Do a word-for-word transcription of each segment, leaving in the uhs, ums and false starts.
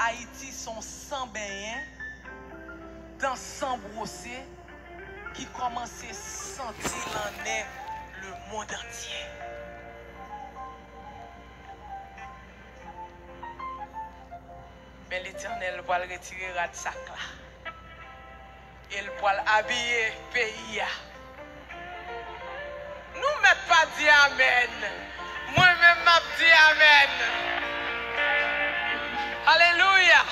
Ayiti se yon san benyen, dan san bwose, ki kòmanse santi lannen lemonn antye. Men Letènèl pral retire rad sak la. E l pral abiye peyi a. Nou mèt pa di amèn. Mwen menm m ap di amèn. Alelouya.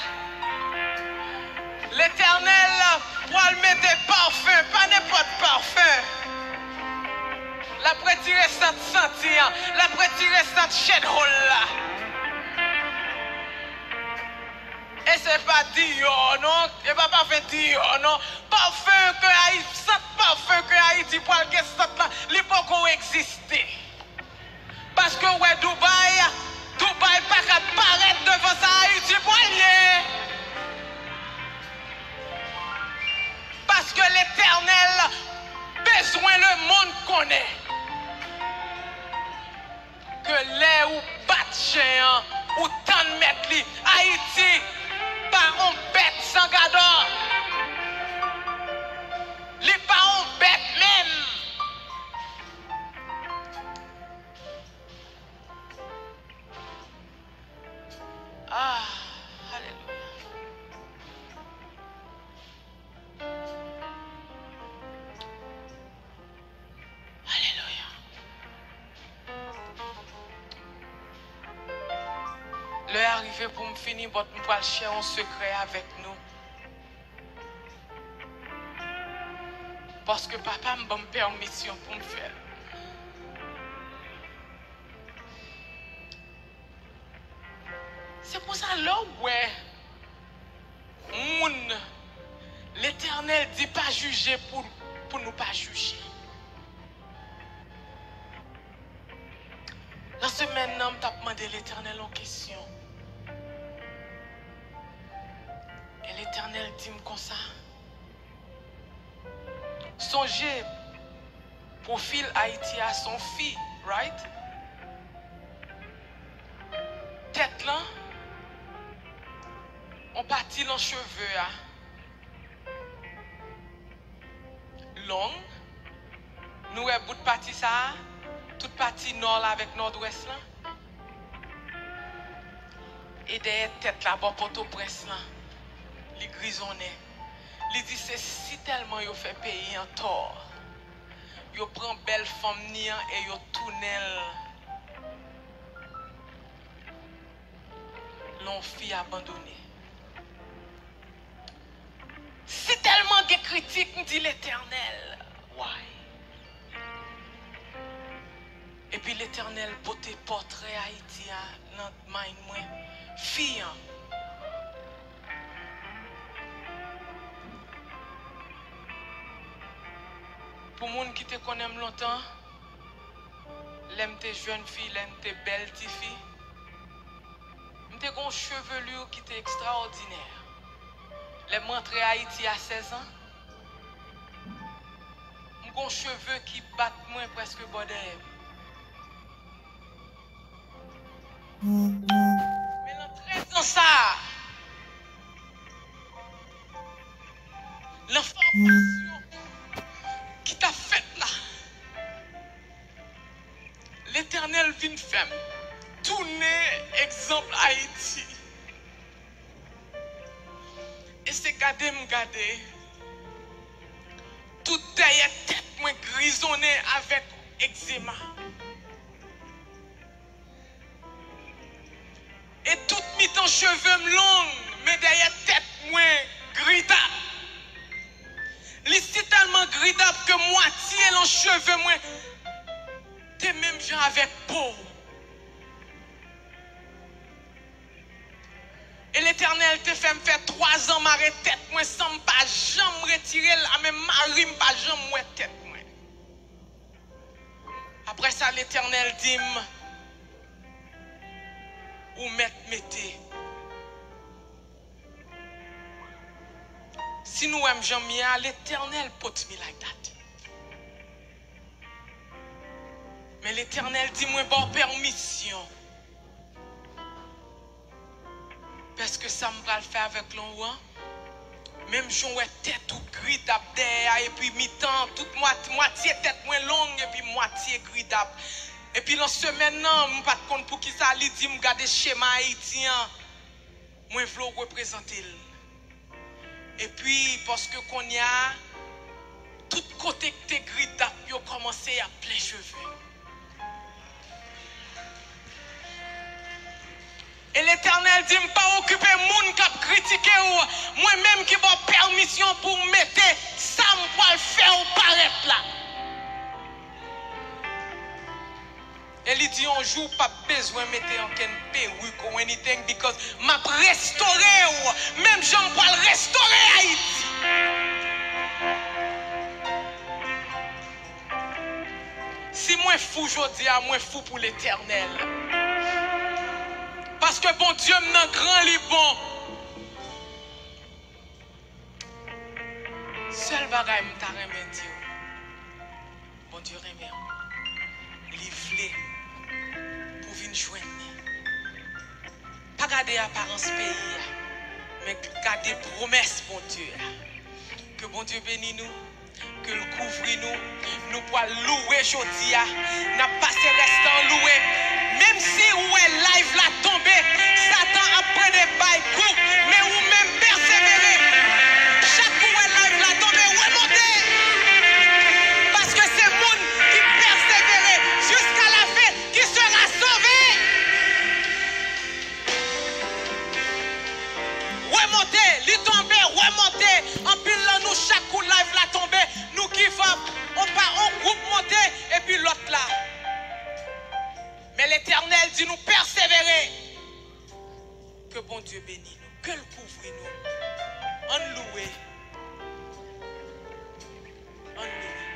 Letènèl pral mete pafen, pa nenpòt pafen. L ap retire sant santi an. L ap retire sant shithole la. E se pa Dior non, e pa pafen Dior non. Pafen ke Ayiti, sant pafen ke Ayiti pral gen sant la, li poko egziste. Paske w wè Dubai, Dubai pa ka parèt devan sa Ayiti pral ye. Paske Letènèl bezwen lemonn konnen ke lè ou bat chen an, ou tann mèt li. Ayiti pa on bèt san gadò. Li pa on bèt menm. Ah, alelouya. Alelouya. Lè a rive pou m fini, but m pral share yon sekrè avèk nou. Paske papa m ban m pèmisyon pou m fè l. Se konsa, lè w wè moun, Letènèl di pa jije pou, pou nou pa jije. Nan semèn nan, m t ap mande Letènèl yon kesyon. E Letènèl di m konsa, sonje, pwofil Ayiti a se yon fi, right? Tèt lan, yon pati lan cheve a long. Nou wè bout pati sa a, tout pati nò la avèk nòdwès lan. E dèyè tèt la, bò Pòtoprens lan, li grizonnen. Li di se sitèlman yo fè peyi an tò. Yo pran bèl fanm ni an e yo tounen l lan yon fi abandone. Sitèlman gen kritik, m di, Letènèl, why? Epi Letènèl pote pòtrè Ayiti a nan mind mwen, fi an. Pou moun ki te konnen m lontan, lè m te jèn fi, lè m te bèl tifi, m te gen yon chevelure ki te ekstraòdinè. Lè m rantre Ayiti a sèz an, m gen yon cheve ki bat mwen prèske bò dèyè m. Men nan trèz an sa a, nan fòmasyon ki t ap fèt la, Letènèl vin fè m tounen egzanp Ayiti. E se gade m gade, tout dèyè tèt mwen grizonnen avèk egzema. E tout mitan cheve m long, men dèyè tèt mwen gridap. Li sitèlman gridap ke mwatye lan cheve mwen te menm jan avèk po. E Letènèl te fè m fè twazan mare tèt mwen san m pa janm retire l, a menm mari m pa janm wè tèt mwen. Apre sa, Letènèl di m, ou mèt mete. Si nou wè m jan m ye a, Letènèl put me like that. Men Letènèl di mwen ba w pèmisyon. Pè Paske sa m pral fè avèk lanmou an, menm jan w wè tèt ou gridap dèyè a, epi mitan, tout mwat-, mwatye tèt mwen long, epi mwatye gridap. Epi lan semèn nan, m pa t konn poukisa li di m gade chema Ayiti an, mwen vle w reprezante l. Epi, paske kounye a, tout kote k te gridap yo kòmanse ap plen cheve. E Letènèl di m, pa okipe moun k ap kritike w, mwen menm ki ba w pèmisyon pou w mete sa m pral fè w parèt la. E li di yon jou w p ap bezwen mete ankenn perik or anything, because m ap restore w, menm jan m pral restore Ayiti. Si mwen fou jodi a, mwen fou pou Letènèl. Paske Bondye m nan gran, li bon. Sèl bagay m ta renmen di w, Bondye renmen w. Li vle pou w vin jwenn li. Pa gade aparans peyi a, men gade pwomès Bondye a. Ke Bondye beni nou, ke l kouvri nou. Nou pral louwe jodi a. N ap pase rès tan an louwe. Menm si ou wè live la tonbe, Satan ap pran de bay kou, men ou menm pèsevere. Chak kou w wè live la tonbe, remonte. Paske se moun ki pèsevere jiska lafen ki sera sove. Remonte, li tonbe, remonte. Anpil nan nou, chak kou live la tonbe, nou give up. On pa, on gwoup monte, epi lòt la. Men Letènèl di nou pèsevere. Ke Bondye beni nou, ke l kouvri nou. Ann louwe. Ann louwe.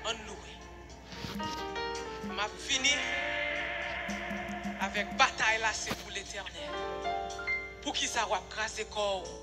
Ann louwe. M ap fini avèk batay la, se pou Letènèl. Poukisa w ap kraze kò w?